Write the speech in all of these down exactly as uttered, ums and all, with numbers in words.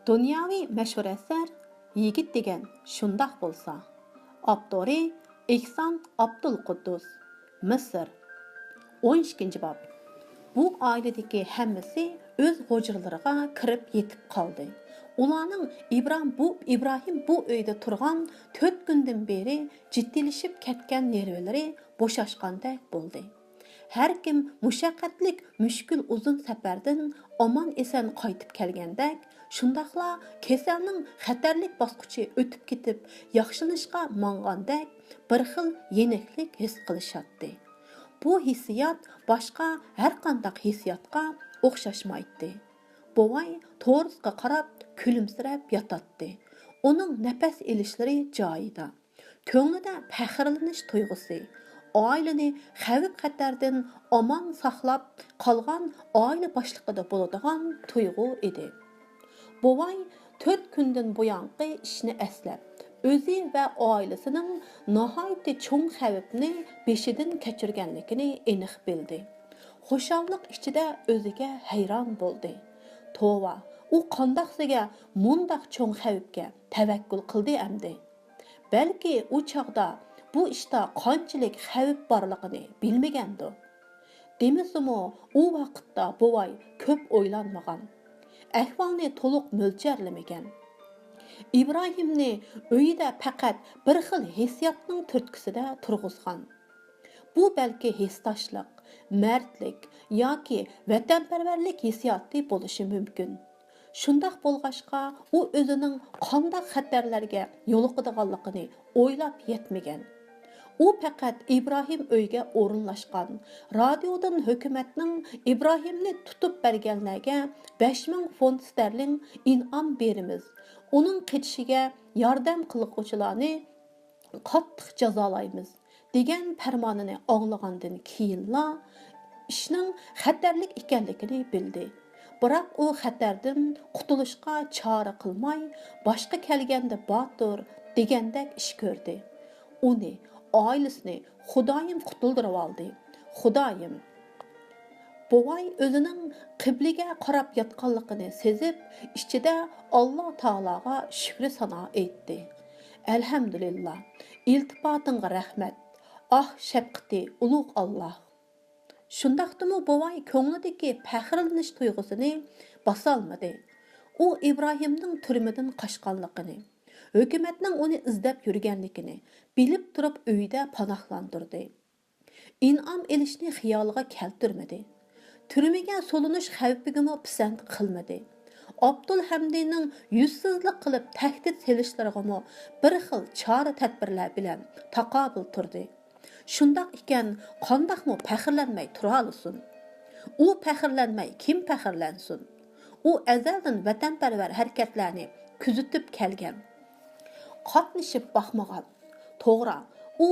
دۇنياۋى مەشھۇر ئەسەر يىگىت دېگەن شۇنداق بولسا. ئاپتورى ئېھسان ئابدۇلقۇددۇس. مىسىر. ئون ئىككىنچى باب. بۇ ئائىلىدىكى ھەممىسى ئۆز ھۇجرىلىرىغا كىرىپ يېتىپ قالدى. ئۇلارنىڭ ئىبراھىم بۇ، ئىبراھىم بۇ ئۆيدە تۇرغان تۆت كۈندىن بېرى جىددىيلىشىپ كەتكەن نېرۋىلىرى بوشاشقاندەك بولدى. ھەر كىم مۇشەققەتلىك مۈشكۈل ئۇزۇن سەپەردىن ئامان-ئېسەن قايتىپ كەلگەندەك، شۇنداقلا كېسەلنىڭ خەتەرلىك باسقۇچى ئۆتۈپ كېتىپ ياخشىلىنىشقا ماڭغاندەك بىر خىل يېنىكلىك ھېس قىلىشاتتى. بۇ ھېسسىيات باشقا ھەرقانداق ھېسسىياتقا ئوخشاشمايتتى. بوۋاي تورۇسقا قاراپ كۈلۈمسىرەپ ياتاتتى. ئۇنىڭ نەپەس ئېلىشلىرى جايىدا. كۆڭلىدە پەخىرلىنىش تۇيغۇسى، ئائىلىنى خەۋپ-خەتەردىن ئامان ساقلاپ قالغان ئائىلە باشلىقىدا بولىدىغان تۇيغۇ ئىدى. بوۋاي تۆت كۈندىن بۇيانقى ئىشنى ئەسلەپ، ئۆزى ۋە ئائىلىسىنىڭ ناھايىتى چوڭ خەۋپنى بېشىدىن كەچۈرگەنلىكىنى ئېنىق بىلدى. خۇشاللىق ئىچىدە ئۆزىگە ھەيران بولدى. توۋا، ئۇ قانداقسىگە مۇنداق چوڭ خەۋپكە تەۋەككۈل قىلدى ئەمدى؟ بەلكى ئۇ چاغدا بۇ ئىشتا قانچىلىك خەۋپ بارلىقىنى بىلمىگەندۇ؟ دېمىسىمۇ، ئۇ ۋاقىتتا بوۋاي كۆپ ئويلانمىغان، ئەھۋالنى تولۇق مۆلچەرلىمىگەن. ئىبراھىمنى ئۆيىدە پەقەت بىر خىل ھېسسىياتنىڭ تۈرتكىسىدە تۇرغۇزغان. بۇ بەلكى ھېسداشلىق، مەردلىك ياكى ۋەتەنپەرۋەرلىك ھېسسىياتى بولۇشى مۇمكىن. شۇنداق بولغاچقا، ئۇ ئۆزىنىڭ قانداق خەتەرلەرگە يولۇقىدىغانلىقىنى ئويلاپ يەتمىگەن. ئۇ پەقەت ئىبراھىم ئۆيگە ئورۇنلاشقان، رادىيودىن ھۆكۈمەتنىڭ ئىبراھىمنى تۇتۇپ بەرگەنلەرگە بەش مىڭ فونت ستەرلىڭ ئىنئام بېرىمىز، ئۇنىڭ قېچىشىگە ياردەم قىلغۇچىلارنى قاتتىق جازالايمىز، دېگەن پەرمانىنى ئاڭلىغاندىن كېيىنلا ئىشنىڭ خەتەرلىك ئىكەنلىكىنى بىلدى. بىراق ئۇ خەتەردىن قۇتۇلۇشقا چارە قىلماي، باشقا كەلگەندە باتۇر دېگەندەك ئىش كۆردى. ئۇنى، ئائىلىسىنى خۇدايىم قۇتۇلدۇرۇۋالدى. خۇدايىم! بوۋاي ئۆزىنىڭ قىبلىگە قاراپ ياتقانلىقىنى سېزىپ، ئىچىدە ئاللا تائالاغا شۈكرى سانا ئېيتتى. ئەلھەمدۇلىللا، ئىلتىپاتىڭغا رەھمەت، ئاھ، شەپقىتى ئۇلۇغ ئاللا. شۇنداقتىمۇ بوۋاي كۆڭلىدىكى پەخىرلىنىش تۇيغۇسىنى باسالمىدى. ئۇ ئىبراھىمنىڭ تۈرمىدىن قاچقانلىقىنى، ھۆكۈمەتنىڭ ئۇنى ئىزدەپ يۈرگەنلىكىنى بىلىپ تۇرۇپ ئۆيىدە پاناھلاندۇردى. ئىنئام ئېلىشنى خىيالىغا كەلتۈرمىدى. تۈرمىگە سولىنىش خەۋپىگىمۇ پىسەنت قىلمىدى. ئابدۇلھەمدىنىڭ يۈزسىزلىك قىلىپ تەھدىت سېلىشلىرىغىمۇ بىر خىل چارە-تەدبىرلەر بىلەن تاقابىل تۇردى. شۇنداق ئىكەن، قانداقمۇ پەخىرلەنمەي تۇرالىسۇن؟ ئۇ پەخىرلەنمەي كىم پەخىرلەنسۇن؟ ئۇ ئەزەلدىن ۋەتەنپەرۋەر ھەرىكەتلەرنى كۆزىتىپ كەلگەن. قاتنىشىپ باقمىغان. توغرا، ئۇ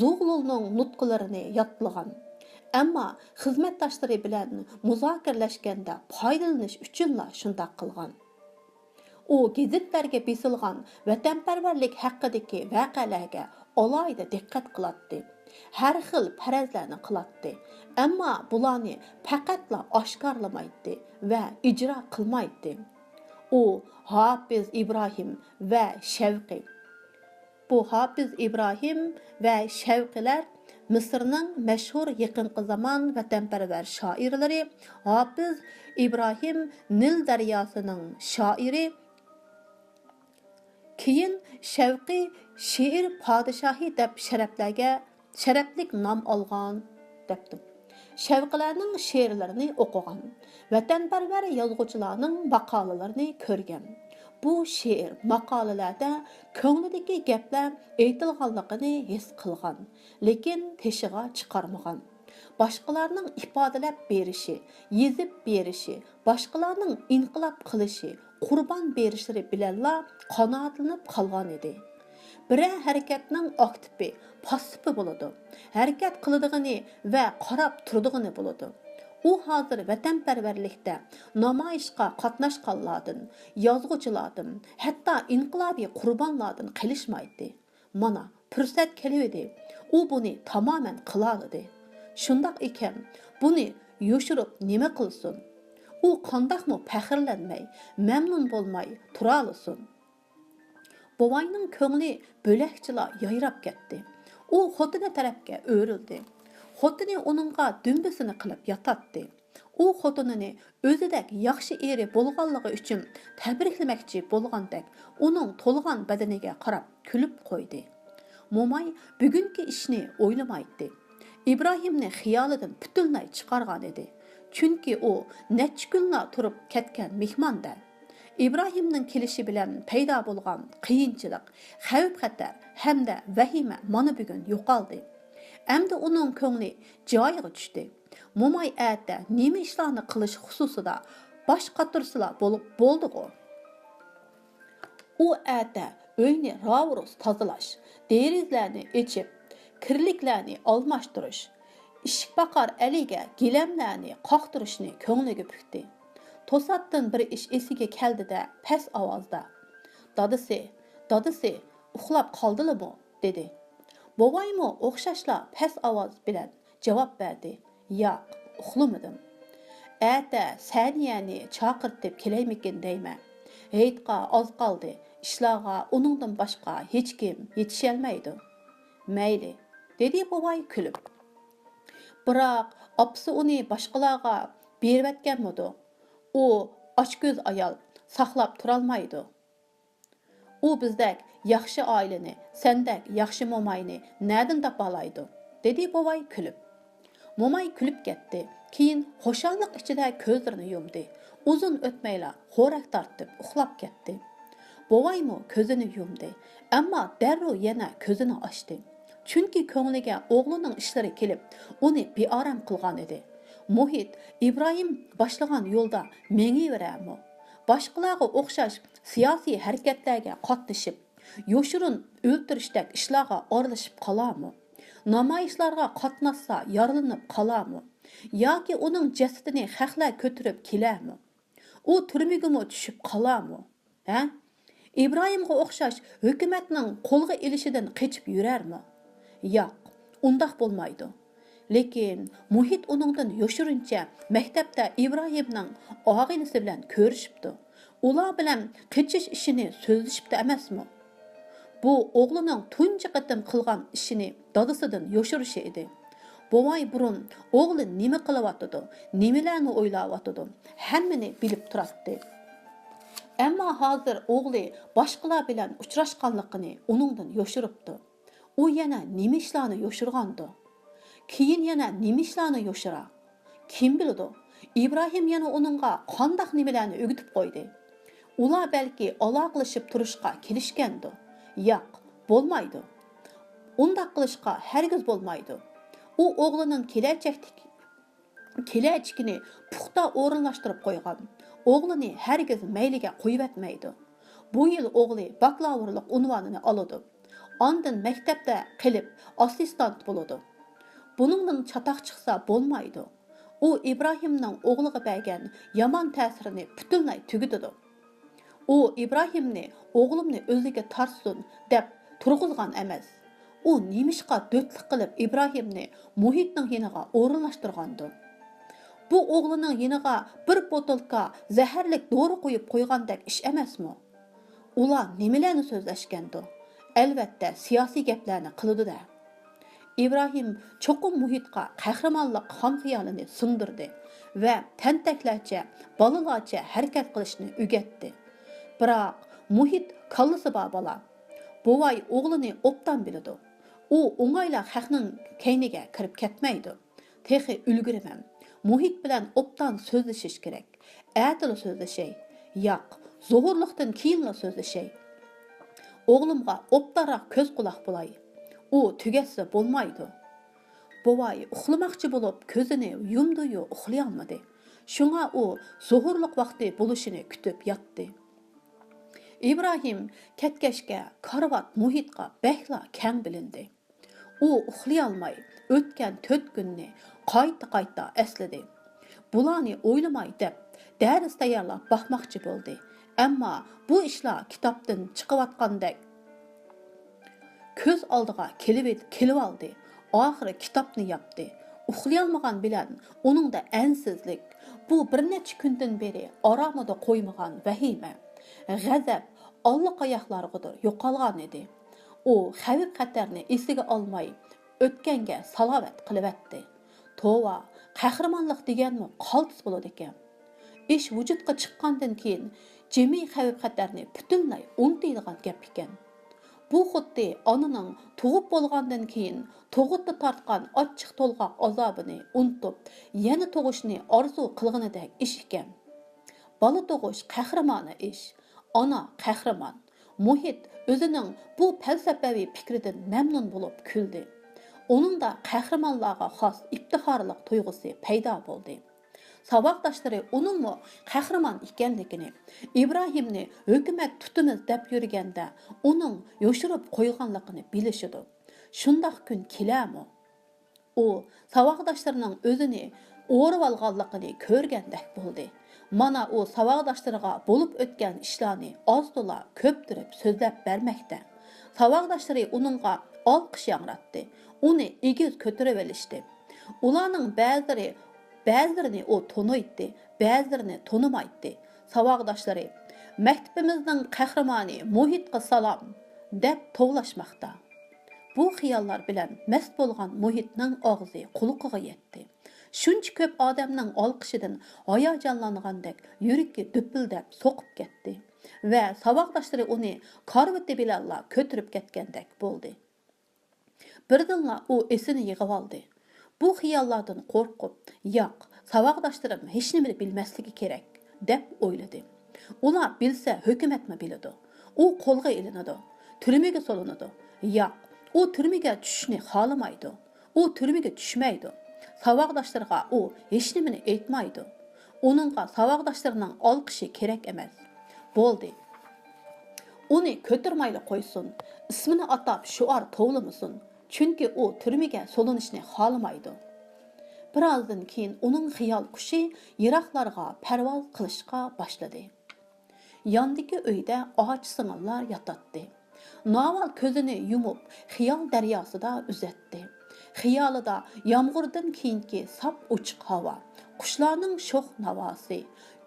زۇغلۇلنىڭ نۇتقىلىرىنى يادلىغان. ئەمما خىزمەتداشلىرى بىلەن مۇزاكىرىلەشكەندە پايدىلىنىش ئۈچۈنلا شۇنداق قىلغان. ئۇ گېزىتلەرگە بېسىلغان ۋەتەنپەرۋەرلىك ھەققىدىكى ۋەقەلەرگە ئالاھىدە دىققەت قىلاتتى. ھەر خىل پەرەزلەرنى قىلاتتى. ئەمما بۇلارنى پەقەتلا ئاشكارىلىمايتتى ۋە ئىجرا قىلمايتتى. ئۇ ھاپىز ئىبراھىم ۋە شەۋقى. بۇ ھاپىز ئىبراھىم ۋە شەۋقىلەر مىسىرنىڭ مەشھۇر يېقىنقى زامان ۋەتەنپەرۋەر شائىرلىرى. ھاپىز ئىبراھىم نىل دەرياسىنىڭ شائىرى. كېيىن شەۋقى شېئىر پادىشاھى دەپ شەرەپلەرگە، شەرەپلىك نام ئالغان، دەپتۇ. شەۋقىلەرنىڭ شېئىرلىرىنى ئوقۇغان، ۋەتەنپەرۋەر يازغۇچىلارنىڭ ماقالىلىرىنى كۆرگەن. بۇ شېئىر، ماقالىلەردە كۆڭلىدىكى گەپلەر ئېيتىلغانلىقىنى ھېس قىلغان، لېكىن تېشىغا چىقارمىغان. باشقىلارنىڭ ئىپادىلەپ بېرىشى، يېزىپ بېرىشى، باشقىلارنىڭ ئىنقىلاب قىلىشى، قۇربان بېرىشلىرى بىلەنلا قانائەتلىنىپ قالغان ئىدى. بىرەر ھەرىكەتنىڭ ئاكتىپى، پاسسىپى بولىدۇ. ھەرىكەت قىلىدىغىنى ۋە قاراپ تۇرىدىغىنى بولىدۇ. ئۇ ھازىر ۋەتەنپەرۋەرلىكتە نامايىشقا قاتناشقانلاردىن، يازغۇچىلاردىن، ھەتتا ئىنقىلابىي قۇربانلاردىن قېلىشمايتتى. مانا، پۇرسەت كېلىۋىدى. ئۇ بۇنى تامامەن قىلالىدى. شۇنداق ئىكەن، بۇنى يوشۇرۇپ نېمە قىلسۇن؟ ئۇ قانداقمۇ پەخىرلەنمەي، مەمنۇن بولماي تۇرالىسۇن؟ بوۋاينىڭ كۆڭلى بۆلەكچىلا يايراپ كەتتى. ئۇ خوتۇنى تەرەپكە ئۆرۈلدى. خوتۇنى ئۇنىڭغا دۈمبىسىنى قىلىپ ياتاتتى. ئۇ خوتۇنىنى ئۆزىدەك ياخشى ئېرى بولغانلىقى ئۈچۈن تەبرىكلىمەكچى بولغاندەك، ئۇنىڭ تولغان بەدىنىگە قاراپ كۈلۈپ قويدى. موماي بۈگۈنكى ئىشنى ئويلىمايتتى. ئىبراھىمنى خىيالىدىن پۈتۈنلەي چىقارغان ئىدى. چۈنكى ئۇ نەچچە كۈنلا تۇرۇپ كەتكەن مېھمان-دە. ئىبراھىمنىڭ كېلىشى بىلەن پەيدا بولغان قىيىنچىلىق، خەۋپ-خەتەر ھەمدە ۋەھىمە مانا بۈگۈن يوقالدى. ئەمدى ئۇنىڭ كۆڭلى جايىغا چۈشتى. موماي ئەتە نېمە ئىشلارنى قىلىش خۇسۇسىدا باش قاتۇرسىلا بولۇپ بولدىغۇ. ئۇ ئەتە ئۆينى راۋۇرۇس تازىلاش، دېرىزىلەرنى ئېچىپ، كىرلىكلەرنى ئالماشتۇرۇش، ئىشىك پاقار ئەلىگە گىلەملەرنى قاقتۇرۇشنى كۆڭلىگە پۈكتى. توساتتىن بىر ئىش ئېسىگە كەلدى-دە، پەس ئاۋازدا، «دادىسى، دادىسى، ئۇخلاپ قالدىلىمۇ؟» دېدى. بوۋايمۇ ئوخشاشلا پەس ئاۋاز بىلەن جاۋاب بەردى، «ياق، ئۇخلىمىدىم. ئەتە سەنىيەنى چاقىرتىپ كېلەيمىكىن دەيمەن. ھېيتقا ئاز قالدى، ئىشلارغا ئۇنىڭدىن باشقا ھېچكىم يېتىشەلمەيدۇ.» «مەيلى،» دېدى بوۋاي كۈلۈپ. «بىراق ئاپىسى ئۇنى باشقىلارغا بېرىۋەتكەنمىدۇ؟ ئۇ ئاچكۆز ئايال، ساقلاپ تۇرالمايدۇ.» «ئۇ بىزدەك ياخشى ئائىلىنى، سەندەك ياخشى موماينى نەدىن تاپالايدۇ؟» دېدى بوۋاي كۈلۈپ. موماي كۈلۈپ كەتتى. كېيىن خۇشاللىق ئىچىدە كۆزلىرىنى يۇمدى. ئۇزۇن ئۆتمەيلا خورەك تارتىپ ئۇخلاپ كەتتى. بوۋايمۇ كۆزىنى يۇمدى. ئەمما دەررۇ يەنە كۆزىنى ئاچتى. چۈنكى كۆڭلىگە ئوغلىنىڭ ئىشلىرى كېلىپ، ئۇنى بىئارام قىلغان ئىدى. مۇھىت ئىبراھىم باشلىغان يولدا مېڭىۋېرەرمۇ؟ باشقىلارغا ئوخشاش سىياسىي ھەرىكەتلەرگە قاتنىشىپ، يوشۇرۇن ئۆلتۈرۈشتەك ئىشلارغا ئارىلىشىپ قالارمۇ؟ نامايىشلارغا قاتناشسا يارىلىنىپ قالارمۇ؟ ياكى ئۇنىڭ جەسىتىنى خەقلەر كۆتۈرۈپ كېلەرمۇ؟ ئۇ تۈرمىگىمۇ چۈشۈپ قالارمۇ؟ ھە؟ ئىبراھىمغا ئوخشاش ھۆكۈمەتنىڭ قولغا ئېلىشىدىن قېچىپ يۈرەرمۇ؟ ياق، ئۇنداق بولمايدۇ. لېكىن مۇھىت ئۇنىڭدىن يوشۇرۇنچە مەكتەپتە ئىبراھىمنىڭ ئاغىنىسى بىلەن كۆرۈشۈپتۇ. ئۇلار بىلەن قېچىش ئىشىنى سۆزلىشىپتۇ ئەمەسمۇ؟ بۇ ئوغلىنىڭ تۇنجى قېتىم قىلغان ئىشىنى دادىسىدىن يوشۇرۇشى ئىدى. بوۋاي بۇرۇن ئوغلى نېمە قىلىۋاتىدۇ، نېمىلەرنى ئويلاۋاتىدۇ، ھەممىنى بىلىپ تۇراتتى. ئەمما ھازىر ئوغلى باشقىلار بىلەن ئۇچراشقانلىقىنى ئۇنىڭدىن يوشۇرۇپتۇ. ئۇ يەنە نېمە ئىشلارنى يوشۇرغاندۇ؟ كېيىن يەنە نېمە ئىشلارنى يوشۇرار؟ كىم بىلىدۇ؟ ئىبراھىم يەنە ئۇنىڭغا قانداق نېمىلەرنى ئۆگىتىپ قويدى؟ ئۇلار بەلكى ئالاقىلىشىپ تۇرۇشقا كېلىشكەندۇ؟ ياق، بولمايدۇ. ئۇنداق قىلىشقا ھەرگىز بولمايدۇ. ئۇ ئوغلىنىڭ كېلەچەكتىكى، كېلەچىكىنى پۇختا ئورۇنلاشتۇرۇپ قويغان. ئوغلىنى ھەرگىز مەيلىگە قويۇۋەتمەيدۇ. بۇ يىل ئوغلى باكلاۋۇرلۇق ئۇنۋانىنى ئالىدۇ. ئاندىن مەكتەپتە قېلىپ، ئاسسىستانت بولىدۇ. بۇنىڭدىن چاتاق چىقسا بولمايدۇ. ئۇ ئىبراھىمنىڭ ئوغلىغا بەرگەن يامان تەسىرىنى پۈتۈنلەي تۈگىتىدۇ. ئۇ ئىبراھىمنى «ئوغلۇمنى ئۆزىگە تارتسۇن» دەپ تۇرغۇزغان ئەمەس. ئۇ نېمىشقا دۆتلۈك قىلىپ ئىبراھىمنى مۇھىتنىڭ يېنىغا ئورۇنلاشتۇرغاندۇ؟ بۇ ئوغلىنىڭ يېنىغا بىر بوتۇلكا زەھەرلىك دورا قويۇپ قويغاندەك ئىش ئەمەسمۇ؟ ئۇلار نېمىلەرنى سۆزلەشكەندۇ؟ ئەلۋەتتە، سىياسىي گەپلەرنى قىلىدۇ-دە. ئىبراھىم چوقۇم مۇھىتقا قەھرىمانلىق خام خىيالىنى سىڭدۈردى ۋە تەنتەكلەرچە، بالىلارچە ھەرىكەت قىلىشنى ئۆگەتتى. بىراق مۇھىت كاللىسى بار بالا. بوۋاي ئوغلىنى ئوبدان بىلىدۇ. ئۇ ئوڭايلا خەقنىڭ كەينىگە كىرىپ كەتمەيدۇ. تېخى ئۈلگۈرىمەن. مۇھىت بىلەن ئوبدان سۆزلىشىش كېرەك. ئەتىلا سۆزلىشەي. ياق، زوھۇرلۇقتىن كېيىنلا سۆزلىشەي. ئوغلۇمغا ئوبدانراق كۆز-قۇلاق بولاي. ئۇ تۈگەتسە بولمايدۇ. بوۋاي ئۇخلىماقچى بولۇپ كۆزىنى يۇمدى-يۇ، ئۇخلىيالمىدى. شۇڭا ئۇ زوھۇرلۇق ۋاقتى بولۇشىنى كۈتۈپ ياتتى. ئىبراھىم كەتكەچكە كارىۋات مۇھىتقا بەكلا كەڭ بىلىندى. ئۇ ئۇخلىيالماي، ئۆتكەن تۆت كۈننى قايتا-قايتا ئەسلىدى. بۇلارنى ئويلىماي دەپ، دەرس تەييارلاپ باقماقچى بولدى. ئەمما بۇ ئىشلار كىتابتىن چىقىۋاتقاندەك كۆز ئالدىغا كېلىۋىد-، كېلىۋالدى. ئاخىرى كىتابنى ياپتى. ئۇخلىيالمىغان بىلەن ئۇنىڭدا ئەنسىزلىك، بۇ بىر نەچچە كۈندىن بېرى ئارامىدا قويمىغان ۋەھىمە، غەزەپ ئاللىقاياقلارغىدۇر يوقالغان ئىدى. ئۇ خەۋپ-خەتەرنى ئېسىگە ئالماي، ئۆتكەنگە سالاۋات قىلىۋەتتى. توۋا، قەھرىمانلىق دېگەنمۇ قالتىس بولىدىكەن. ئىش ۋۇجۇدقا چىققاندىن كېيىن، جىمى خەۋپ-خەتەرنى پۈتۈنلەي ئۇنتۇيدىغان گەپ ئىكەن. بۇ خۇددى ئانىنىڭ تۇغۇپ بولغاندىن كېيىن تۇغۇتتا تارتقان ئاچچىق تولغاق ئازابىنى ئۇنتۇپ، يەنە تۇغۇشنى ئارزۇ قىلغىنىدەك ئىش ئىكەن. بالا تۇغۇش قەھرىمانە ئىش. ئانا قەھرىمان. مۇھىت ئۆزىنىڭ بۇ پەلسەپەۋى پىكرىدىن مەمنۇن بولۇپ كۈلدى. ئۇنىڭدا قەھرىمانلارغا خاس ئىپتىخارلىق تۇيغۇسى پەيدا بولدى. ساۋاقداشلىرى ئۇنىڭمۇ قەھرىمان ئىكەنلىكىنى، ئىبراھىمنى ھۆكۈمەت تۇتىمىز دەپ يۈرگەندە ئۇنىڭ يوشۇرۇپ قويغانلىقىنى بىلىشىدۇ. شۇنداق كۈن كېلەرمۇ؟ ئۇ ساۋاقداشلىرىنىڭ ئۆزىنى ئورىۋالغانلىقىنى كۆرگەندەك بولدى. مانا ئۇ ساۋاقداشلىرىغا بولۇپ ئۆتكەن ئىشلارنى ئاز-تولا كۆپتۈرۈپ سۆزلەپ بەرمەكتە. ساۋاقداشلىرى ئۇنىڭغا ئالقىش ياڭراتتى، ئۇنى ئېگىز كۆتۈرۈۋېلىشتى. ئۇلارنىڭ بەزىلىرى، بەزىلىرىنى ئۇ تونۇيتتى، بەزىلىرىنى تونۇمايتتى. ساۋاقداشلىرى، «مەكتىپىمىزنىڭ قەھرىمانى مۇھىتقا سالام!» دەپ توۋلاشماقتا. بۇ خىياللار بىلەن مەست بولغان مۇھىتنىڭ ئاغزى قۇلىقىغا يەتتى. شۇنچە كۆپ ئادەمنىڭ ئالقىشىدىن ھاياجانلانغاندەك يۈرىكى دۈپۈلدەپ سوقۇپ كەتتى ۋە ساۋاقداشلىرى ئۇنى كارىۋىتى بىلەنلا كۆتۈرۈپ كەتكەندەك بولدى. بىردىنلا ئۇ ئېسىنى يىغىۋالدى. بۇ خىياللاردىن قورقۇپ، «ياق، ساۋاقداشلىرىم ھېچنېمىنى بىلمەسلىكى كېرەك» دەپ ئويلىدى. «ئۇلار بىلسە، ھۆكۈمەتمۇ بىلىدۇ. ئۇ قولغا ئېلىنىدۇ، تۈرمىگە سولىنىدۇ. ياق، ئۇ تۈرمىگە چۈشۈشنى خالىمايدۇ. ئۇ تۈرمىگە چۈشمەيدۇ. ساۋاقداشلىرىغا ئۇ ھېچنېمىنى ئېيتمايدۇ. ئۇنىڭغا ساۋاقداشلىرىنىڭ ئالقىشى كېرەك ئەمەس. بولدى. ئۇنى كۆتۈرمەيلا قويسۇن، ئىسمىنى ئاتاپ شوئار توۋلىمىسۇن، چۈنكى ئۇ تۈرمىگە سولىنىشنى خالىمايدۇ.» بىرازدىن كېيىن ئۇنىڭ خىيال قۇشى يىراقلارغا پەرۋاز قىلىشقا باشلىدى. ياندىكى ئۆيدە ئاچا سىڭىللار ياتاتتى. ناۋال كۆزىنى يۇمۇپ، خىيال دەرياسىدا ئۈزەتتى. خىيالىدا يامغۇردىن كېيىنكى ساپ ئوچۇق ھاۋا، قۇشلارنىڭ شوخ ناۋاسى،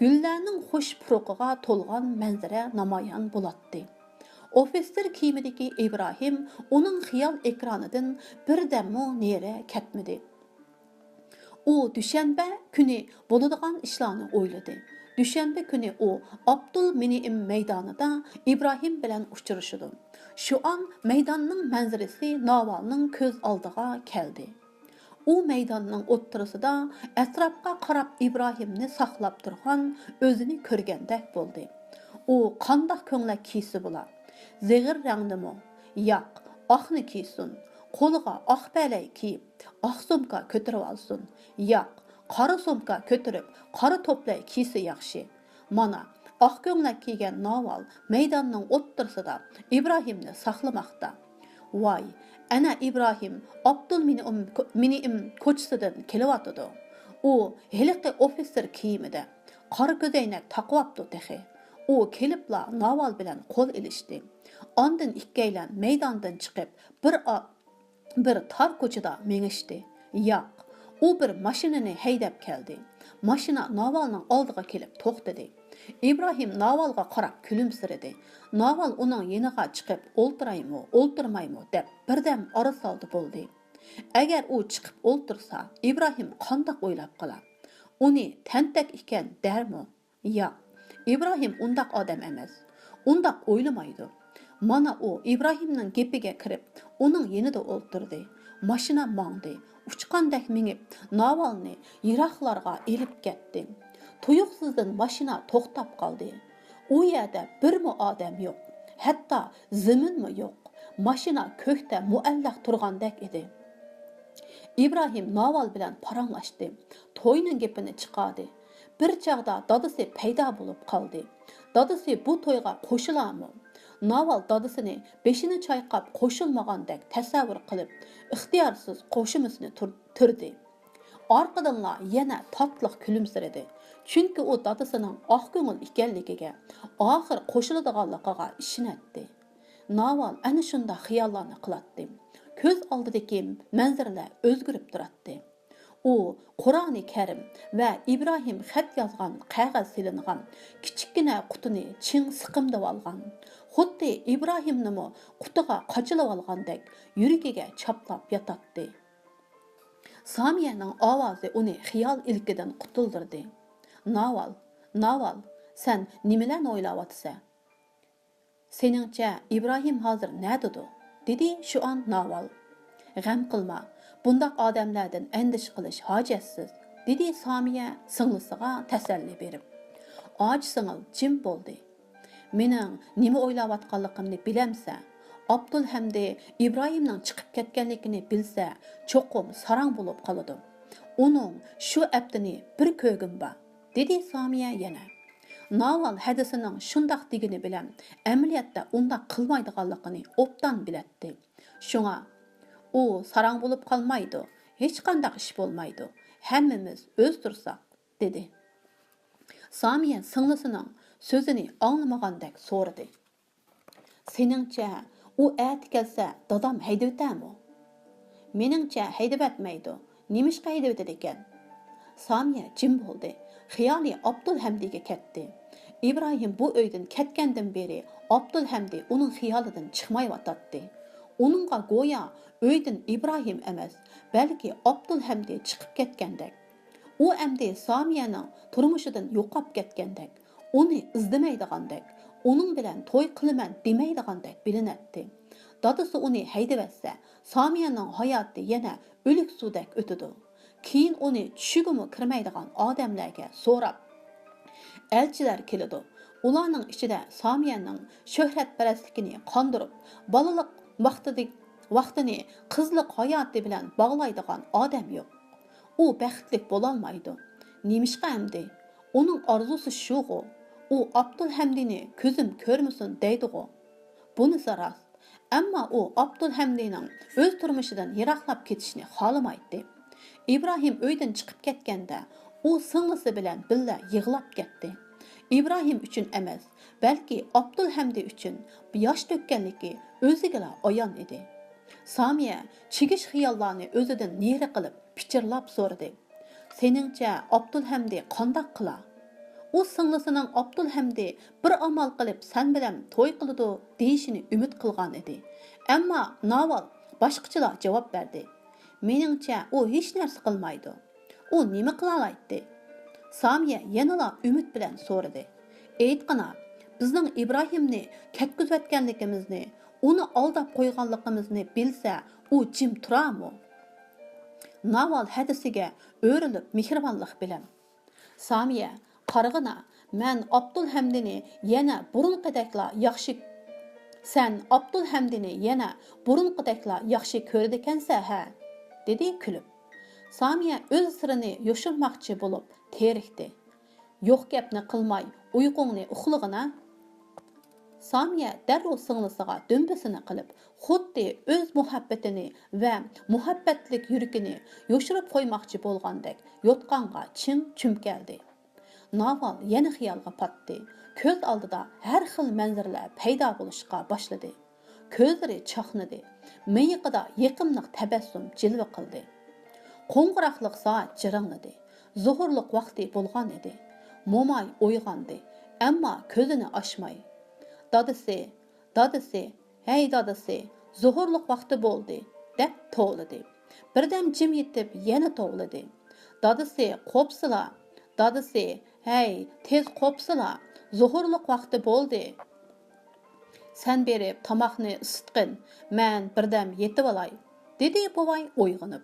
گۈللەرنىڭ خۇش پۇرىقىغا تولغان مەنزىرە نامايان بولاتتى. ئوفىتسېر كىيىمىدىكى ئىبراھىم ئۇنىڭ خىيال ئېكرانىدىن بىردەممۇ نېرى كەتمىدى. ئۇ دۈشەنبە كۈنى بولىدىغان ئىشلارنى ئويلىدى. دۈشەنبە كۈنى ئۇ ئابدۇل مىنئىم مەيدانىدا ئىبراھىم بىلەن ئۇچرىشىدۇ. شۇ ئان مەيداننىڭ مەنزىرىسى ناۋالنىڭ كۆز ئالدىغا كەلدى. ئۇ مەيداننىڭ ئوتتۇرىسىدا ئەتراپقا قاراپ ئىبراھىمنى ساقلاپ تۇرغان ئۆزىنى كۆرگەندەك بولدى. ئۇ قانداق كۆڭلەك كىيسە بولا؟ زىغىر رەڭنىمۇ؟ ياق، ئاقنى كىيسۇن. قولىغا ئاق پەلەي كىيىپ، ئاق سومكا كۆتۈرۈۋالسۇن. ياق، قارا سومكا كۆتۈرۈپ، قارا توپلەي كىيسە ياخشى. مانا، ئاق كۆڭلەك كىيگەن ناۋال مەيداننىڭ ئوتتۇرىسىدا ئىبراھىمنى ساقلىماقتا. ۋاي، ئەنە ئىبراھىم ئابدۇل مىنئىم، مىنئىم كوچىسىدىن كېلىۋاتىدۇ. ئۇ ھېلىقى ئوفىتسېر كىيىمىدە، قارا كۆزەينەك تاقىۋاپتۇ تېخى. ئۇ كېلىپلا ناۋال بىلەن قول ئېلىشتى. ئاندىن ئىككىيلەن مەيداندىن چىقىپ، بىر ئا-، بىر تار كوچىدا مېڭىشتى. ياق، ئۇ بىر ماشىنىنى ھەيدەپ كەلدى. ماشىنا ناۋالنىڭ ئالدىغا كېلىپ توختىدى. ئىبراھىم ناۋالغا قاراپ كۈلۈمسىرىدى. ناۋال ئۇنىڭ يېنىغا چىقىپ ئولتۇرايمۇ، ئولتۇرمايمۇ دەپ بىردەم ئارىسالدى بولدى. ئەگەر ئۇ چىقىپ ئولتۇرسا، ئىبراھىم قانداق ئويلاپ قالا؟ ئۇنى تەنتەك ئىكەن دەرمۇ؟ ياق، ئىبراھىم ئۇنداق ئادەم ئەمەس. ئۇنداق ئويلىمايدۇ. مانا ئۇ ئىبراھىمنىڭ گېپىگە كىرىپ، ئۇنىڭ يېنىدا ئولتۇردى. ماشىنا ماڭدى. ئۇچقاندەك مېڭىپ، ناۋالنى يىراقلارغا ئېلىپ كەتتى. تۇيۇقسىزدىن ماشىنا توختاپ قالدى. ئۇ يەردە بىرمۇ ئادەم يوق. ھەتتا زېمىنمۇ يوق. ماشىنا كۆكتە مۇئەللەق تۇرغاندەك ئىدى. ئىبراھىم ناۋال بىلەن پاراڭلاشتى. توينىڭ گېپىنى چىقاردى. بىر چاغدا دادىسى پەيدا بولۇپ قالدى. دادىسى بۇ تويغا قوشۇلارمۇ؟ ناۋال دادىسىنى بېشىنى چايقاپ قوشۇلمىغاندەك تەسەۋۋۇر قىلىپ، ئىختىيارسىز قوشۇمىسىنى تۇر-، تۈردى. ئارقىدىنلا يەنە تاتلىق كۈلۈمسىرىدى. چۈنكى ئۇ دادىسىنىڭ ئاق كۆڭۈل ئىكەنلىكىگە، ئاخىر قوشۇلىدىغانلىقىغا ئىشىنەتتى. ناۋال ئەنە شۇنداق خىياللارنى قىلاتتى. كۆز ئالدىدىكى مەنزىرىلەر ئۆزگىرىپ تۇراتتى. ئۇ قۇرئانى كەرىم ۋە ئىبراھىم خەت يازغان قەغەز سېلىنغان كىچىككىنە قۇتىنى چىڭ سىقىمدىۋالغان. خۇددى ئىبراھىمنىمۇ قۇتىغا قاچىلىۋالغاندەك يۈرىكىگە چاپلاپ ياتاتتى. سامىيەنىڭ ئاۋازى ئۇنى خىيال ئىلكىدىن قۇتۇلدۇردى. ناۋال، ناۋال، سەن نېمىلەرنى ئويلاۋاتىسەن؟ سېنىڭچە ئىبراھىم ھازىر نەدىدۇ؟ دېدى شۇئان ناۋال. غەم قىلما، بۇنداق ئادەملەردىن ئەندىشە قىلىش ھاجەتسىز، دېدى سامىيە سىڭلىسىغا تەسەللى بېرىپ. ئاچا سىڭىل جىم بولدى. مېنىڭ نېمە ئويلاۋاتقانلىقىمنى بىلەمسەن؟ ئابدۇلھەمدى ئىبراھىمنىڭ چىقىپ كەتكەنلىكىنى بىلسە، چوقۇم ساراڭ بولۇپ قالىدۇ. ئۇنىڭ شۇ ئەپتىنى بىر كۆرگۈم بار، دېدى سامىيە يەنە. ناۋال ھەدىسىنىڭ شۇنداق دېگىنى بىلەن ئەمەلىيەتتە ئۇنداق قىلمايدىغانلىقىنى ئوبدان بىلەتتى. شۇڭا، ئۇ ساراڭ بولۇپ قالمايدۇ، ھېچقانداق ئىش بولمايدۇ، ھەممىمىز ئۆز تۇرساق، دېدى. سامىيە سىڭلىسىنىڭ سۆزىنى ئاڭلىمىغاندەك سورىدى. سېنىڭچە، ئۇ ئەتە كەلسە، دادام ھەيدىۋېتەرمۇ؟ مېنىڭچە، ھەيدىۋەتمەيدۇ. نېمىشقا ھەيدىۋېتىدىكەن؟ سامىيە جىم بولدى. خىيالى ئابدۇلھەمدىگە كەتتى. ئىبراھىم بۇ ئۆيدىن كەتكەندىن بېرى ئابدۇلھەمدى ئۇنىڭ خىيالىدىن چىقمايۋاتاتتى. ئۇنىڭغا گويا ئۆيدىن ئىبراھىم ئەمەس، بەلكى ئابدۇلھەمدى چىقىپ كەتكەندەك. ئۇ ئەمدى سامىيەنىڭ تۇرمۇشىدىن يوقاپ كەتكەندەك، ئۇنى ئىزدىمەيدىغاندەك، ئۇنىڭ بىلەن توي قىلىمەن دېمەيدىغاندەك بىلىنەتتى. دادىسى ئۇنى ھەيدىۋەتسە، سامىيەنىڭ ھاياتى يەنە ئۆلۈك سۇدەك ئۆتىدۇ. كېيىن ئۇنى چۈشىگىمۇ كىرمەيدىغان ئادەملەرگە سوراپ، ئەلچىلەر كېلىدۇ. ئۇلارنىڭ ئىچىدە سامىيەنىڭ شۆھرەتپەرەسلىكىنى قاندۇرۇپ، بالىلىق ۋاقتىدىك-، ۋاقتىنى قىزلىق ھاياتى بىلەن باغلايدىغان ئادەم يوق. ئۇ بەختلىك بولالمايدۇ. نېمىشقا ئەمدى؟ ئۇنىڭ ئارزۇسى شۇغۇ. ئۇ ئابدۇلھەمدىنى كۆزۈم كۆرمىسۇن دەيدىغۇ. بۇنىسى راست. ئەمما ئۇ ئابدۇلھەمدىنىڭ ئۆز تۇرمۇشىدىن يىراقلاپ كېتىشىنى خالىمايتتى. ئىبراھىم ئۆيدىن چىقىپ كەتكەندە، ئۇ سىڭلىسى بىلەن بىللە يىغلاپ كەتتى. ئىبراھىم ئۈچۈن ئەمەس، بەلكى ئابدۇلھەمدى ئۈچۈن ياش تۆككەنلىكى ئۆزىگىلا ئايان ئىدى. سامىيە چىگىش خىياللارنى ئۆزىدىن نېرى قىلىپ، پىچىرلاپ سورىدى. سېنىڭچە ئابدۇلھەمدى قانداق قىلا؟ ئۇ سىڭلىسىنىڭ ئابدۇلھەمدى بىر ئامال قىلىپ سەن بىلەن توي قىلىدۇ دېيىشىنى ئۈمىد قىلغان ئىدى. ئەمما ناۋال باشقىچىلا جاۋاب بەردى. مېنىڭچە ئۇ ھېچ نەرسە قىلمايدۇ. ئۇ نېمە قىلالايتتى؟ سامىيە يەنىلا ئۈمىد بىلەن سورىدى. ئېيتقىنا، بىزنىڭ ئىبراھىمنى كەتكۈزۈۋەتكەنلىكىمىزنى، ئۇنى ئالداپ قويغانلىقىمىزنى بىلسە، ئۇ جىم تۇرارمۇ؟ ناۋال ھەدىسىگە ئۆرۈلۈپ مېھرىبانلىق بىلەن. سامىيە، قارىغىنا، مەن ئابدۇلھەمدىنى يەنە بۇرۇنقىدەكلا ياخشى، سەن ئابدۇلھەمدىنى يەنە بۇرۇنقىدەكلا ياخشى كۆرىدىكەنسە ھە؟ دېدى كۈلۈپ. سامىيە ئۆز سىرىنى يوشۇرماقچى بولۇپ تېرىكتى. يوق گەپنى قىلماي، ئۇيقۇڭنى ئۇخلىغىنا. سامىيە دەررۇ سىڭلىسىغا دۈمبىسىنى قىلىپ، خۇددى ئۆز مۇھەببىتىنى ۋە مۇھەببەتلىك يۈرىكىنى يوشۇرۇپ قويماقچى بولغاندەك يوتقانغا چىڭ چۈمكەلدى. ناۋال يەنە خىيالغا پاتتى. كۆز ئالدىدا ھەر خىل مەنزىرىلەر پەيدا بولۇشقا باشلىدى. كۆزلىرى چاقنىدى. مىيىقىدا يېقىملىق تەبەسسۇم جىلۋە قىلدى. قوڭغۇراقلىق سائەت جىرىڭلىدى. زوھۇرلۇق ۋاقتى بولغان ئىدى. موماي ئويغاندى، ئەمما كۆزىنى ئاچماي. دادىسى، دادىسى، ھەي دادىسى، زوھۇرلۇق ۋاقتى بولدى، دەپ توۋلىدى. بىردەم جىم يېتىپ يەنە توۋلىدى. دادىسى، قوپسىلا، دادىسى، ھەي، تېز قوپسىلا، زوھۇرلۇق ۋاقتى بولدى. سەن بېرىپ تاماقنى ئىسسىتقىن، مەن بىردەم يېتىۋالاي، دېدى بوۋاي ئويغىنىپ.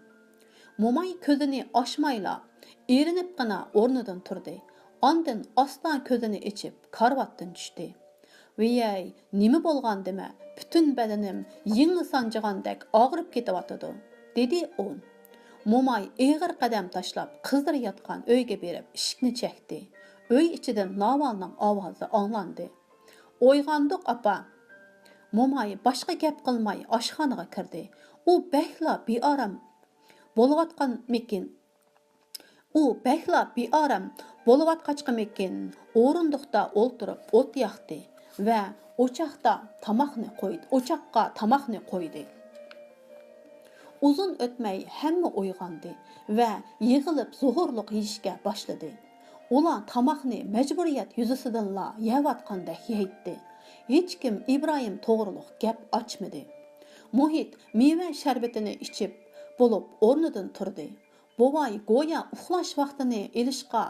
موماي كۆزىنى ئاچمايلا، ئېرىنىپقىنا ئورنىدىن تۇردى. ئاندىن ئاستا كۆزىنى ئېچىپ، كارىۋاتتىن چۈشتى. ۋىيەي، نېمە بولغاندىمە، پۈتۈن بەدىنىم يىڭنە سانجىغاندەك ئاغرىپ كېتىۋاتىدۇ، دېدى ئۇ. موماي ئېغىر قەدەم تاشلاپ، قىزلىرى ياتقان ئۆيگە بېرىپ ئىشىكنى چەكتى. ئۆي ئىچىدىن ناۋالنىڭ ئاۋازى ئاڭلاندى. ئويغاندۇق، ئاپا. موماي باشقا گەپ قىلماي ئاشخانىغا كىردى. ئۇ بەكلا بىئارام بولۇۋاتقانمىكىن؟ ئۇ بەكلا بىئارام بولۇۋاتقاچقىمىكىن، ئورۇندۇقتا ئولتۇرۇپ ئوت ياقتى ۋە ئوچاقتا تاماقنى قويدى، ئوچاققا تاماقنى قويدى. ئۇزۇن ئۆتمەي ھەممە ئويغاندى ۋە يىغىلىپ زوھۇرلۇق يېيىشكە باشلىدى. ئۇلار تاماقنى مەجبۇرىيەت يۈزىسىدىنلا يەۋاتقاندەك يەيتتى. ھېچكىم ئىبراھىم توغرۇلۇق گەپ ئاچمىدى. مۇھىت مېۋە شەربىتىنى ئىچىپ بولۇپ ئورنىدىن تۇردى. بوۋاي گويا ئۇخلاش ۋاقتىنى ئېلىشقا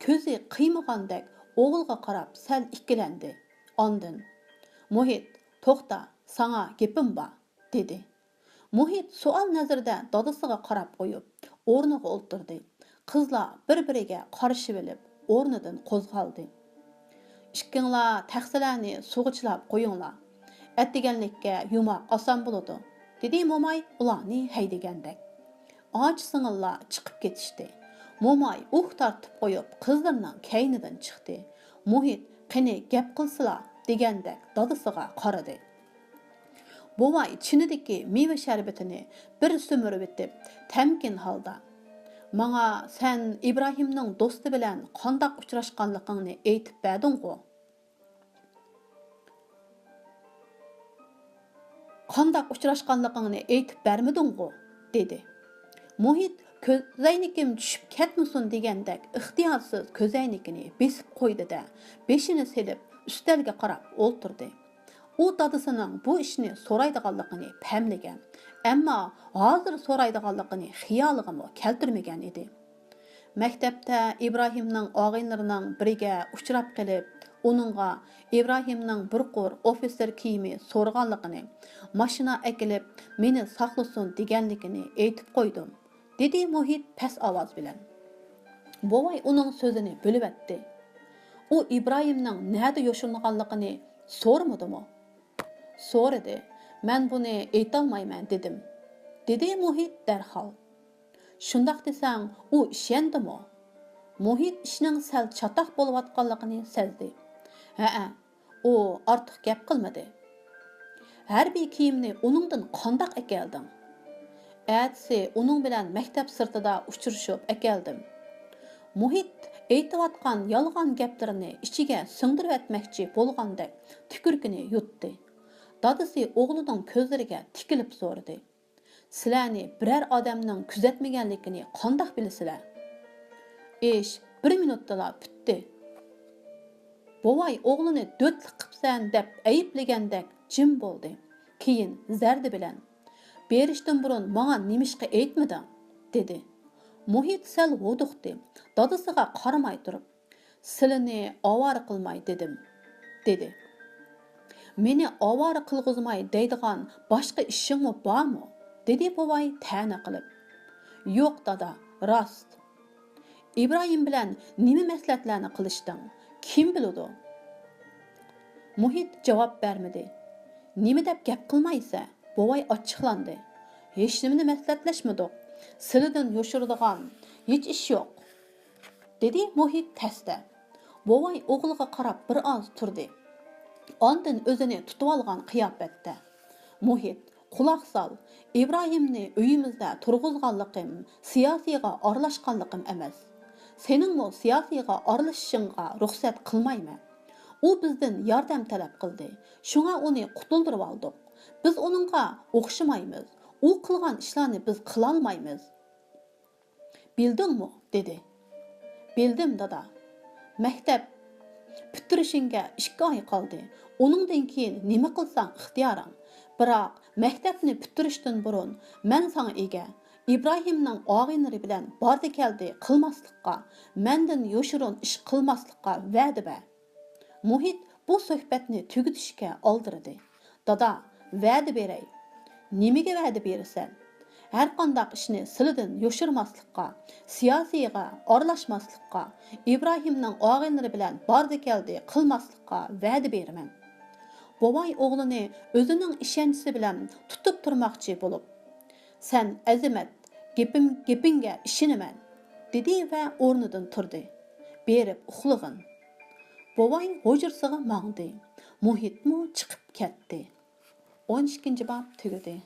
كۆزى قىيمىغاندەك ئوغلىغا قاراپ سەل ئىككىلەندى. ئاندىن، مۇھىت، توختا، ساڭا گېپىم بار، دېدى. مۇھىت سوئال نەزىرىدە دادىسىغا قاراپ قويۇپ، ئورنىغا ئولتۇردى. قىزلار بىر-بىرىگە قارىشىۋېلىپ، ئورنىدىن قوزغالدى. ئىككىڭلار تەخسىلەرنى سۇغا چىلاپ قويۇڭلار. ئەتىگەنلىككە يۇماق ئاسان بولىدۇ، دېدى موماي ئۇلارنى ھەيدىگەندەك. ئاچا سىڭىللار چىقىپ كېتىشتى. موماي ئۇھ تارتىپ قويۇپ، قىزلىرىنىڭ كەينىدىن چىقتى. مۇھىت، قېنى، گەپ قىلسىلا، دېگەندەك دادىسىغا قارىدى. بوۋاي چىنىدىكى مېۋە شەربىتىنى بىر سۈمۈرۈۋېتىپ، تەمكىن ھالدا، ماڭا سەن ئىبراھىمنىڭ دوستى بىلەن قانداق ئۇچراشقانلىقىڭنى ئېيتىپ بەردىڭغۇ؟ قانداق ئۇچراشقانلىقىڭنى ئېيتىپ بەرمىدىڭغۇ؟ دېدى. مۇھىت كۆزەينىكىم چۈشۈپ كەتمىسۇن دېگەندەك ئىختىيارسىز كۆزەينىكىنى بېسىپ قويدى-دە، بېشىنى سېلىپ ئۈستەلگە قاراپ ئولتۇردى. ئۇ دادىسىنىڭ بۇ ئىشنى سورايدىغانلىقىنى پەملىگەن، ئەمما ھازىر سورايدىغانلىقىنى خىيالىغىمۇ كەلتۈرمىگەن ئىدى. مەكتەپتە ئىبراھىمنىڭ ئاغىنىلىرىنىڭ بىرىگە ئۇچراپ قېلىپ، ئۇنىڭغا ئىبراھىمنىڭ بىر قۇر ئوفىتسېر كىيىمى سورىغانلىقىنى، ماشىنا ئەكېلىپ مېنى ساقلىسۇن دېگەنلىكىنى ئېيتىپ قويدۇم، دېدى مۇھىت پەس ئاۋاز بىلەن. بوۋاي ئۇنىڭ سۆزىنى بۆلۈۋەتتى. ئۇ ئىبراھىمنىڭ نەدە يوشۇرۇنغانلىقىنى سورىمىدىمۇ؟ سورىدى. مەن بۇنى ئېيتالمايمەن دېدىم، دېدى مۇھىت دەرھال. شۇنداق دېسەڭ، ئۇ ئىشەندىمۇ؟ مۇھىت ئىشنىڭ سەل چاتاق بولۇۋاتقانلىقىنى سەزدى. ھەئە، ئۇ ئارتۇق گەپ قىلمىدى. ھەربىي كىيىمنى ئۇنىڭدىن قانداق ئەكەلدىڭ؟ ئەتىسى ئۇنىڭ بىلەن مەكتەپ سىرتىدا ئۇچرىشىپ ئەكەلدىم. مۇھىت ئېيتىۋاتقان يالغان گەپلىرىنى ئىچىگە سىڭدۈرۈۋەتمەكچى بولغاندەك تۈكۈرۈكىنى يۇتتى. دادىسى ئوغلىنىڭ كۆزلىرىگە تىكىلىپ سورىدى. سىلەرنى بىرەر ئادەمنىڭ كۆزەتمىگەنلىكىنى قانداق بىلىسىلەر؟ ئىش بىر مىنۇتتىلا پۈتتى. بوۋاي ئوغلىنى دۆتلۈك قىپسەن دەپ ئەيىبلىگەندەك جىم بولدى. كېيىن زەردە بىلەن، بېرىشتىن بۇرۇن ماڭا نېمىشقا ئېيتمىدىڭ؟ دېدى. مۇھىت سەل ھودۇقتى. دادىسىغا قارىماي تۇرۇپ، سىلىنى ئاۋارە قىلماي دېدىم، دېدى. مېنى ئاۋارە قىلغۇزماي دەيدىغان باشقا ئىشىڭمۇ بارمۇ؟ دېدى بوۋاي تەنە قىلىپ. يوق دادا، راست. ئىبراھىم بىلەن نېمە مەسلىھەتلەرنى قىلىشتىڭ؟ كىم بىلىدۇ؟ مۇھىت جاۋاب بەرمىدى. نېمە دەپ گەپ قىلمايسەن؟ بوۋاي ئاچچىقلاندى. ھېچنېمىنى مەسلىھەتلەشمىدۇق. سىلىدىن يوشۇرىدىغان ھېچ ئىش يوق. دېدى مۇھىت تەستە. بوۋاي ئوغلىغا قاراپ بىر ئاز تۇردى. ئاندىن ئۆزىنى تۇتۇۋالغان قىياپەتتە، مۇھىت، قۇلاق سال، ئىبراھىمنى ئۆيىمىزدە تۇرغۇزغانلىقىم، سىياسىيغا ئارىلاشقانلىقىم ئەمەس. سېنىڭمۇ سىياسىيغا ئارىلىشىشىڭغا رۇخسەت قىلمايمەن. ئۇ بىزدىن ياردەم تەلەپ قىلدى، شۇڭا ئۇنى قۇتۇلدۇرۇۋالدۇق. بىز ئۇنىڭغا ئوخشىمايمىز. ئۇ قىلغان ئىشلارنى بىز قىلالمايمىز. بىلدىڭمۇ؟ دېدى. بىلدىم، دادا. مەكتەپ پۈتتۈرۈشۈڭگە ئىككى ئاي قالدى. ئۇنىڭدىن كېيىن نېمە قىلساڭ ئىختىيارىڭ. بىراق، مەكتەپنى پۈتتۈرۈشتىن بۇرۇن مەن ساڭا ئىگە. ئىبراھىمنىڭ ئاغىنىلىرى بىلەن باردى-كەلدى قىلماسلىققا، مەندىن يوشۇرۇن ئىش قىلماسلىققا ۋەدە بەر. مۇھىت بۇ سۆھبەتنى تۈگىتىشكە ئالدىرىدى. دادا، ۋەدە بېرەي. نېمىگە ۋەدە بېرىسەن؟ ھەرقانداق ئىشنى سىلىدىن يوشۇرماسلىققا، سىياسىيغا ئارىلاشماسلىققا، ئىبراھىمنىڭ ئاغىنىلىرى بىلەن باردى-كەلدى قىلماسلىققا ۋەدە بېرىمەن. بوۋاي ئوغلىنى ئۆزىنىڭ ئىشەنچىسى بىلەن تۇتۇپ تۇرماقچى بولۇپ، سەن ئەزىمەت، گېپىم، گېپىڭگە ئىشىنىمەن، دېدى ۋە ئورنىدىن تۇردى. بېرىپ ئۇخلىغىن. بوۋاي ھۇجرىسىغا ماڭدى. مۇھىتمۇ چىقىپ كەتتى. ئون ئىككىنچى باب تۈگىدى.